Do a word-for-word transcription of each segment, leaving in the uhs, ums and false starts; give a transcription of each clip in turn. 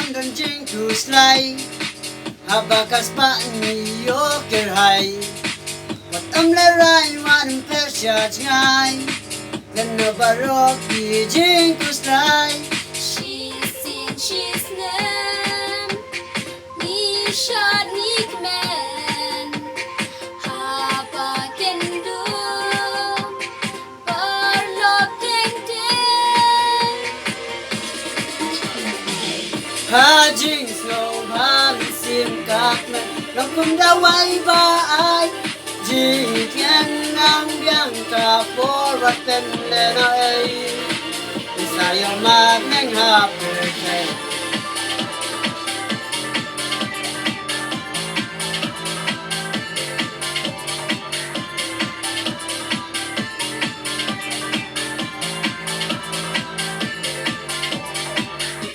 Don jingkhuslai haba ka spah ngi ïoh kyrhai. Wat ym lehraiñ, wat ym pyrshah jngai. Lano baroh ki jingkhuslai. Shisien shisnem ngi shad ngi kmen. Haba kynduh paralok teng teng. Ha jingsngew ha mynsiem ka kmen, long kum dawai ba ai. Jingtngen nang biang ka por wat pynlehnohei. Sa ïoh marneng ha pyrthei.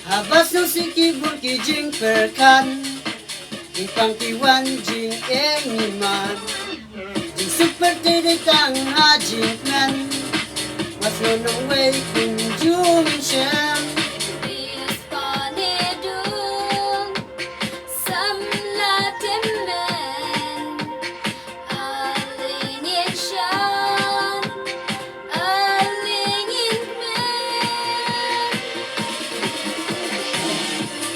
Haba sngewsih ki bun ki jingpyrkhat, jingpang ki wan jingeh ngi man. Jingsuk pyrthei dei tang ha jingkmen. Wat sngew nongwei kumjuh ngin shem. Bias pa ne dung, samla tymmen. Ale ngin shan, ale ngin kmen.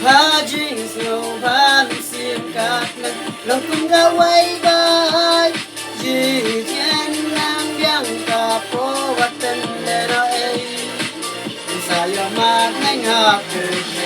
Ha jingsngew ha mynsiem ka kmen, long kum dawai ba ai. Jingtngen nang biang ka por wat pynlehnohei. Sa ïoh marneng ha pyrthei.